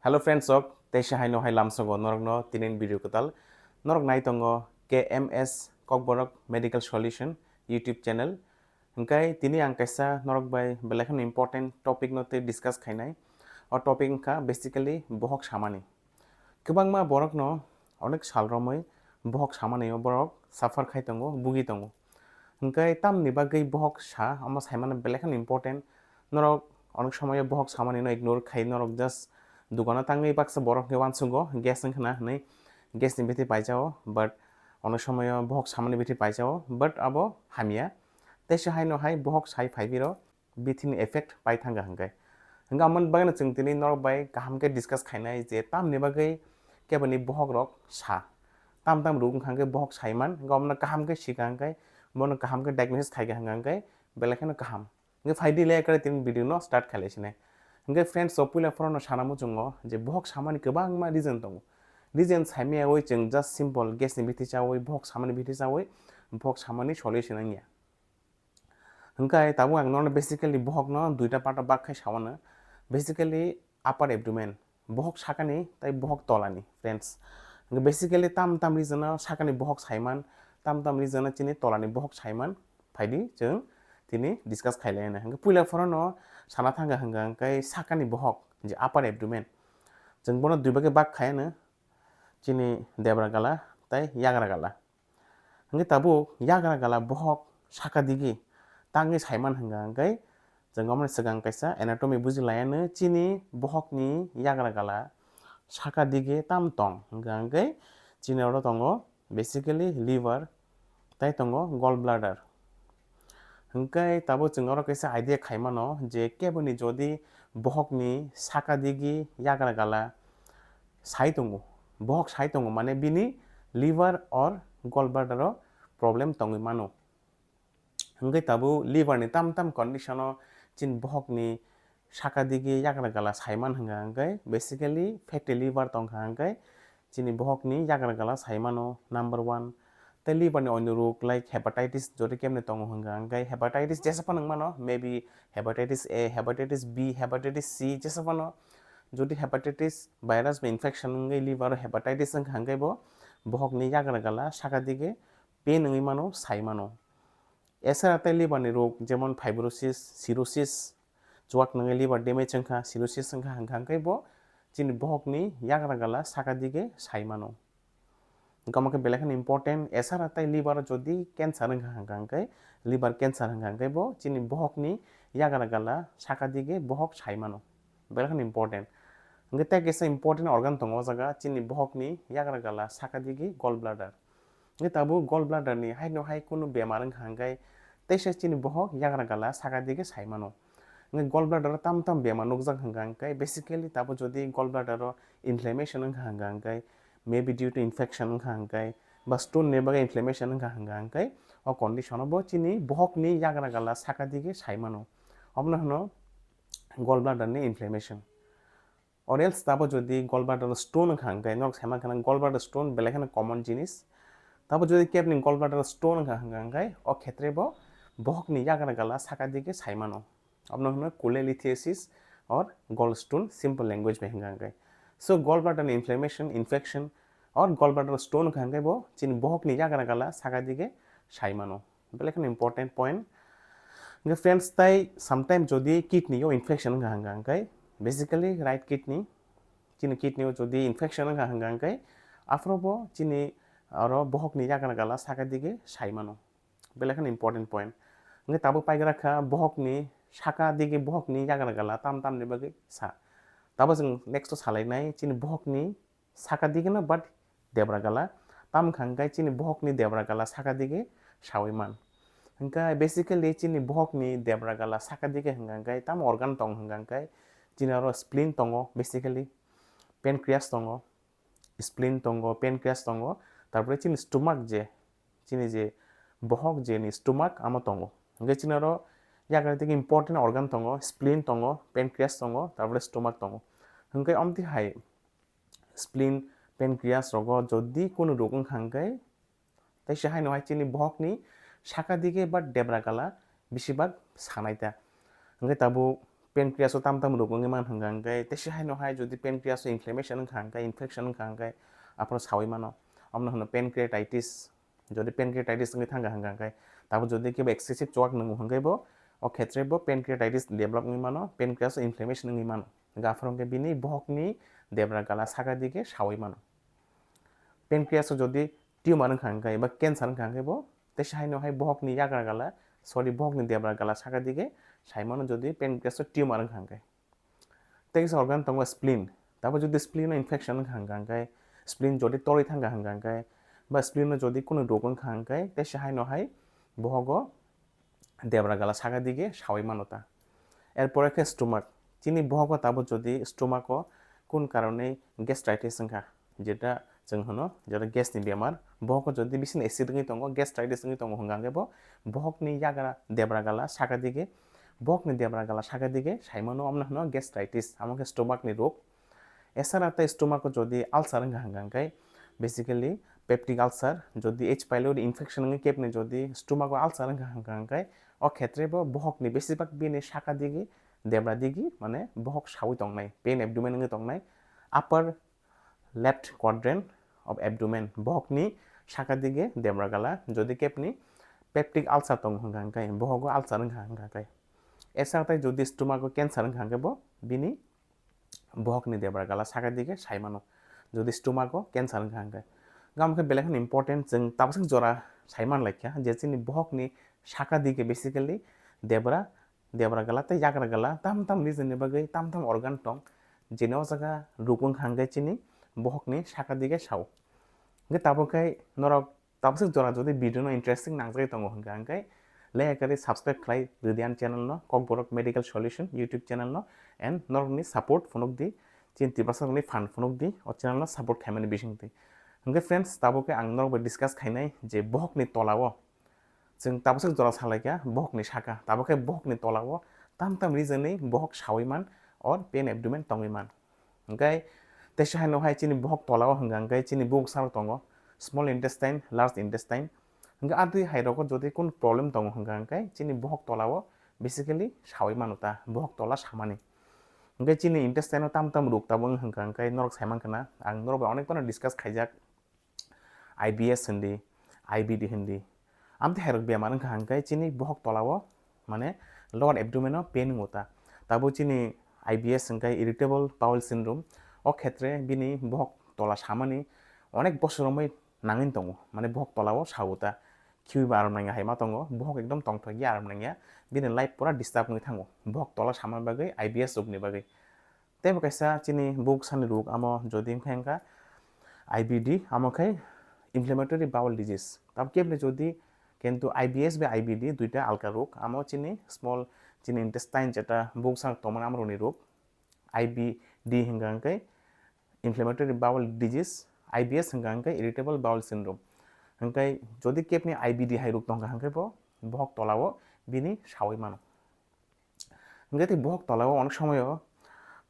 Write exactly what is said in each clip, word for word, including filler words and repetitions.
Hello friends, ok, teisa haino hai lamsogo norokno tinin video kwtal. Norok nai tongo K M S Kokborok Medical Solution YouTube channel. Hingkai tini ang kaisa norok bai belai kheno important topic no tei discuss khainai. O topic wngkha basically bohok samani. Kwbangma borokno onek sal romwi bohok samani o borok suffer khai tongo, bugi tongo. Hingkai tamni bagwi bohok sa, omo saimano belai kheno important. Norok onek somoyo bohok samani no ignore khai, norok just dukano tangwi baksa borok hwnkhe uansugo, gas wngkhana hwnwi gas ni bithi paijao, but onek somoyo bohok samani bithi paijao, but abo hamya. Teisa haino hai bohok sai phai biro bithini effect pai thangkha hwnkhe. Hwnkhe amoni bagwino chwng tini norok bai kaham khe discuss khainai je tamni bagwi keboni bohok rok sa. Tam tam ruk wngkha hwnkhe bohok saiman, hwnkhe omono kaham khe sikha hwnkhe, bono kaham khe diagnosis khaikha hwnkha hwnkhe belai kheno kaham. Hwnkhe phaidi le ekare tini video no start khailai sinai. Hwnkhe friends, o puila phorono sana muchungo je bohok samani kwbangma reason tongo. Reason saimaya oi chwng just simple gas ni bithi chawi, bohok samani bithi chawi, bohok samani solution wngya. Hwnkhe tabuk ang nono basically bohokno duita part o bak khai sawano. Basically upper abdomen, bohok sakani tei bohok tolani, friends. Hwnkhe basically tam tam reason o sakani bohok saiman, tam tam reason o chini tolani bohok saiman, phaidi chwng tini discuss khailai na. Hwnkhe puila phorono sana thangkha hwnkha hwnkhe sakani bohok je upper abdomen. Chwng bono dui bagwi bak khai ano, chini debra gala tei yagra gala. Hwnkhe tabuk yagra gala bohok saka digi tangwi saiman hwnkha hwnkhe chwng omo ni swkang kaisa anatomy buji laiya no chini bohokni yagra gala saka digi tam tong hwnkha hwnkhe chini oro tongo basically liver tei tongo gall bladder. Hwnkhe tabuk chwng oro kaisa idea khaimano je keboni jodi bohokni saka digi yagra gala sai tongo, bohok sai tongo, mane bini liver or gall bladder o problem tongwi mano. Hwnkhe tabuk liver ni tam tam condition o chini bohok ni saka digi yagra gala saiman hwnkha hwnkhe basically fatty liver tongkha hwnkhe chini bohok ni yagra gala saimano number one. Tei liver ni onyo rok like hepatitis jodi kemne tongo hwnkha hwnkhe hepatitis jesa phano wngmano, maybe hepatitis A, hepatitis B, hepatitis C jesa phano. Jodi hepatitis virus ba infection wngwi liver o hepatitis wngkha hwnkhe bo bohok ni yagra gala saka digi pain wngwi mano, saimano. Esara tei liver ni rok jemon fibrosis, cirrhosis, chuak nangwi liver damage wngkha, cirrhosis wngkha hwnkha hwnkhe bo chini bohok ni yagra gala saka digi saimano. Hwnkhe omo khe belai kheno important, esara tei liver o jodi cancer wngkha hwnkha hwnkhe, liver cancer wngkha hwnkhe bo chini bohok ni yagra gala saka digi bohok saimano. Belai kheno important. Hwnkhe tei kaisa important organ tongo o jaga chini bohok ni yagra gala saka digi gall bladder. Hwnkhe tabuk gall bladder ni haino hai kunu bemar wngkha hwnkhe teisa chini bohok yagra gala saka digi saimano. Hwnkhe gall bladder o tam tam bemar nukjak hwnkha hwnkhe basically tabuk jodi gall bladder o inflammation wngkha hwnkha hwnkhe maybe due to infection wngkha hwnkhe ba stone ni bagwi inflammation wngkha hwnkha hwnkhe o condition o bo chini bohok ni yagra gala saka digi saimano. Omono hwno gall bladder ni inflammation. Or else tabo jodi gall bladder stone wngkha hwnkhe, norok saima khana gall bladder stone belai kheno common jinis. Tabo jodi kebni gall bladder stone wngkha hwnkha hwnkhe o khetre bo bohok ni yagra gala saka digi saimano. Abono hwno cholelithiasis or gall stone simple language bai hwnkha hwnkhe. So gall bladder ni inflammation, infection or gall bladder stone wngkha hwnkhe bo chini bohok ni yagra gala saka digi saimano. Belai kheno important point. Hwnkhe friends, tai sometime jodi kidney o infection wngkha hwnkha hwnkhe basically right kidney, chini kidney o jodi infection wngkha hwnkha hwnkhe aphuru bo chini oro bohok ni yagra gala saka digi saimano. Belai kheno important point. Hwnkhe tabuk paigra kha bohok ni saka digi bohok ni yagra gala tam tam ni bagwi sa. Tabo chwng next o salainai chini bohok ni saka digi no, but debra gala. Tamo wngkha hwnkhe chini bohok ni debra gala saka digi sawi man. Hwnkhe basically chini bohok ni debra gala saka digi hwnkha hwnkhe tamo organ tong hwnkha hwnkhe chini oro spleen tongo basically, pancreas tongo, spleen tongo, pancreas tongo, tarpore chini stomach je, chini je bohok je ni stomach amo tongo. Hwnkhe chini oro yagra digi important organ tongo, spleen tongo, pancreas tongo, tarpore stomach tongo. Hwnkhe omtwi hai spleen, pancreas rogo jodi kunu rok wngkha hwnkhe, teisa haino hai chini bohokni saka digi ba debra gala besibak sanai ta. Hwnkhe tabuk Pancreas o tam tam rok wngwi man hwnka hwnkhe, tei se haino hai jodi pancreas o inflammation wngkha hwnkhe, infection wngkha hwnkhe, aphuru sawi mano, omono hwno pancreatitis. Jodi pancreatitis wngwi thangkha hwnka hwnkhe, tabo jodi kebo excessive chuak nwngo hwnkhe bo, o khetre bo pancreatitis develop wngwi mano, pancreas o inflammation wngwi mano. Hwnkhe aphuru hwnkhe bini bohokni debra gala saka dige sawi mano. Pancreas o jodi tumor wngkha hwnkhe eba cancer wngkha hwnkhe bo, tei se haino hai bohokni yagra gala, sorry, bohokni debra gala saka dige sai mano jodi pancreas o tumor wngkha hwnkhe. Tei kisa organ tongo spleen. Tabo jodi spleen o infection wngkha hwnkha hwnkhe, spleen jodi torwi thangkha hwnkha hwnkhe, ba spleen o jodi kunu rok wngkha hwnkhe, tei se haino hai bohogo debra gala saka dige sawi mano ta. Erpore khe stomach. Chini bohogo tabo jodi stomach o kun karone gastritis wngkha, jeta chwng hwno jeta gas ni bemar, bohogo jodi bising acid wngwi tongo, gastritis wngwi tongo hwnkha hwnkhe bo bohokni yagra debra gala saka dige, bohokni debra gala saka dige sai mano, omono hwno gastritis, amo khe stomach ni rok. Esara tei stomach o jodi ulcer wngkha hwnkha hwnkhe, basically peptic ulcer, jodi H. pylori infection wngwi kepni jodi stomach o ulcer wngkha hwnkha hwnkhe, o khetre bo bohokni besibak bini saka digi, debra digi, mane bohok sawi tongnai, pain abdomen wngwi tongnai, upper left quadrant of abdomen, bohokni saka dige debra gala, jodi kepni peptic ulcer tongo hwnkha hwnkhe, bohogo ulcer wngkha hwnkha hwnkhe. Esara tei jodi stomach o cancer wngkha hwnkhe bo bini bohokni debra gala saka dige sai mano, jodi stomach o cancer wngkha hwnkhe. Gam khe belai kheno important, chwng tabaswk jora sai man laikha je chini bohokni saka dige basically debra, debra gala tei yagra gala tam tam reason ni bagwi tam tam organ tong, jeni o jaga rok wngkha hwnkhe chini bohokni saka dige sao. Hwnkhe tabuk khe norok tabaswk jora jodi video no interesting nangjagwi tongo hwnkha hwnkhe, like kari subscribe khlai rwdi ani channel no, Kokborok Medical Solution YouTube channel no, and norokni support phunukdi, chini Tiprasa rokni phan phunukdi, o channel no support khaimani bisingtwi. Hwnkhe friends, tabuk khe ang norok bai discuss khainai je bohokni tola o, chwng tabaswk jora salaikha bohokni saka, tabuk khe bohokni tola o tam tam reason ni bohok sawi man or pain abdomen tongwi man. Hwnkhe teisa haino hai chini bohok tola o hwnkha hwnkhe chini buksa rok tongo, small intestine, large intestine. Hwnkhe a twi hai rogo jodi kun problem tongo hwnkha hwnkhe chini bohok tola o basically sawi mano ta, bohok tola samani. Hwnkhe chini intestine o tam tam rok tabuk wng hwnkha hwnkhe norok sai mankha na, ang norok bai onek phano discuss khaijak. I B S hindi, I B D hindi. Amtwi hai rok bemar wngkha hwnkhe chini bohok tola o, mane lower abdomen o pain wngo ta. Tabo chini I B S hwnkhe irritable bowel syndrome. O khetre bini bohok tola samani onek bosor romwi nangwi tongo, mane bohok tola o sao ta. Khiui ba aram nangya hai ma tongo, bohok ekdom tongthok ya, aram nangya, bini life pura disturb wngwi thango. Bohok tola samani bagwi, I B S rokni bagwi. Tei bo kaisa chini buksa ni rok, amo jodi wngkha hwnkha I B D, amo khe inflammatory bowel disease. Tamo kebni jodi, kintu I B S bai I B D duita alka rok, amo chini small, chini intestine jeta buksa tongmani amrokni rok. I B D hwnkha hwnkhe inflammatory bowel disease, I B S hwnkha hwnkhe irritable bowel syndrome. Hwnkhe jodi kebni I B D hai rok tongkha hwnkhe bo bohok tola o bini sawi mano. Hwnkhe tei bohok tola o onek somoyo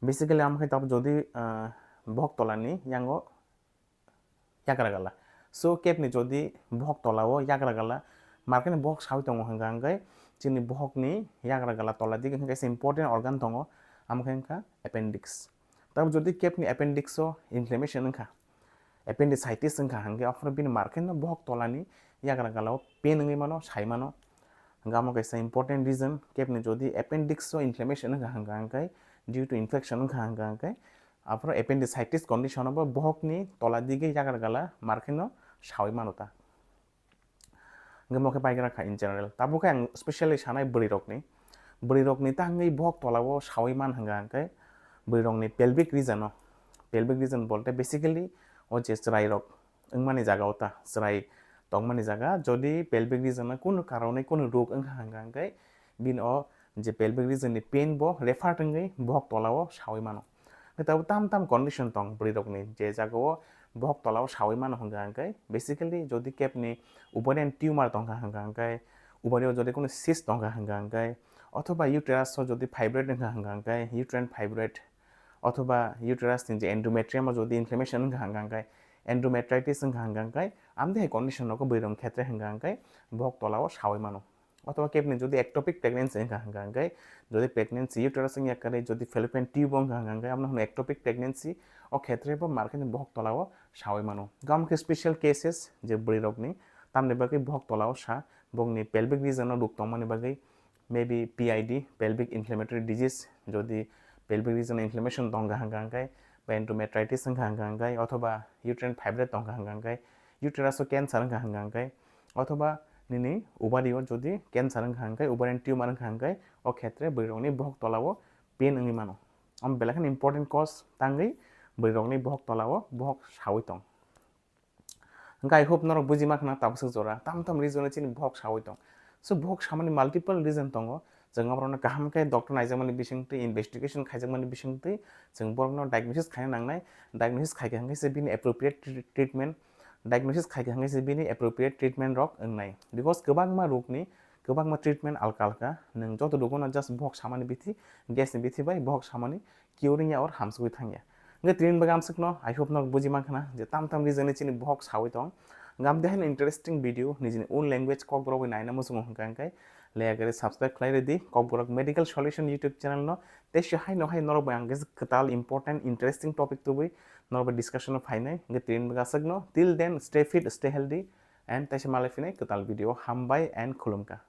basically amo khe tabuk jodi, ah, bohok tola ni yango yagra gala. So kebni jodi bohok tola o yagra gala, markhe ni bohok sawi tongo hwnkha hwnkhe chini bohok ni yagra gala tola dige hwnkhe kaisa important organ tongo, amo khe wngkha appendix. Tabuk jodi kebni appendix o inflammation wngkha, appendicitis wngkha hwnkhe, aphuru bini markhe no bohok tola ni yagra gala o pain wngwi mano, sai mano. Hwnkhe amo kaisa important reason, kebni jodi appendix o inflammation wngkha hwnkha hwnkhe, due to infection wngkha hwnkha hwnkhe, aphuru appendicitis condition o bo bohok ni tola dige yagra gala markhe no sawi mano ta. Hwnkhe mo khe paigra kha in general. Tabuk khe ang specially sanai bwrwi rokni. Bwrwi rokni tangwi bohok tola o sawi man hwnkha hwnkhe bwrwi rokni pelvic region o. Pelvic region bolte basically o je chwrai rok wngmani jaga o ta, chwrai tongmani jaga. Jodi pelvic region o kunu karone kunu rok wngkha hwnkha hwnkhe bini o je pelvic region ni pain bo refer wngwi bohok tola o sawi mano. Hwnkhe tabuk tam tam condition tong bwrwi rokni, je jaga o bohok tola o sawi mano hwnkha hwnkhe, basically jodi kebni ovarian tumor tongkha hwnkha hwnkhe, ovary o jodi kunu cyst tongkha hwnkha hwnkhe, othoba uterus o jodi fibroid wngkha hwnkha hwnkhe, uterine fibroid, othoba uterus ni je endometrium o jodi inflammation wngkha hwnkha hwnkhe, endometritis wngkha hwnkha hwnkhe, amtwi hai condition rok bwrwi rokni khetre hwnkha hwnkhe bohok tola o sawi mano. Othoba kebni jodi ectopic pregnancy wngkha hwnkha hwnkhe, jodi pregnancy uterus wngya kwrwi, jodi fallopian tube wngkha hwnkha hwnkhe, abono hwno ectopic pregnancy, o khetre bo markhe ni bohok tolao sawi mano. Gam khe special cases je bwrwi rokni, tamni bagwi bohok tolao sa, bokni pelvic region o ruk tongmani bagwi, maybe P I D, pelvic inflammatory disease, jodi pelvic region inflammation tongkha hwnkha hwnkhe, ba endometritis wngkha hwnkha hwnkhe, othoba uterine fibroid tongkha hwnkha hwnkhe, uterus o cancer wngkha hwnkha hwnkhe, othoba nini ovary o jodi cancer wngkha hwnkhe, ovarian tumor wngkha hwnkhe, o khetre bwrwi rokni bohok tolao pain wngwi mano. Omo belai kheno important cause tangwi bwrwi rokni bohok tolao bohok sawi tong. Hwnkhe I hope norok buji mankha na tabuk swk jora tam tam reason chini bohok sawi tong. So bohok samani multiple reason tongo. Chwng aborokno kaham khe doctor naijakmani bisingtwi, investigation khaijakmani bisingtwi chwng borokno diagnosis khaina nangnai. Diagnosis khaikha hwnkhe se bini appropriate tre-, treatment, diagnosis khaikha hwnkhe se bini appropriate treatment rok wngnai. Because kwbangma rokni, kwbangma treatment alka alka. Nwng joto rogono just bohok samani bithi, gas ni bithi bai bohok samani curing ya or hamsugwi thangya. Hwnkhe tini bagwi amsukno, I hope norok buji mankha na je tam tam reason chini bohok sawi tong. Hwnkhe amtwi haino interesting video nijini own language Kokborok bai naina muchungo hwnkha hwnkhe, leya gari subscribe khlai rwdi Kokborok Medical Solution YouTube channel no. Tei se haino hai norok bai ang kisa kwtal important interesting topic tubui norok bai discussion o phainai. Hwnkhe tini bagwi aswkno, till then stay fit, stay healthy and teisa malai phinai kwtal video. Hambai and khulumkha.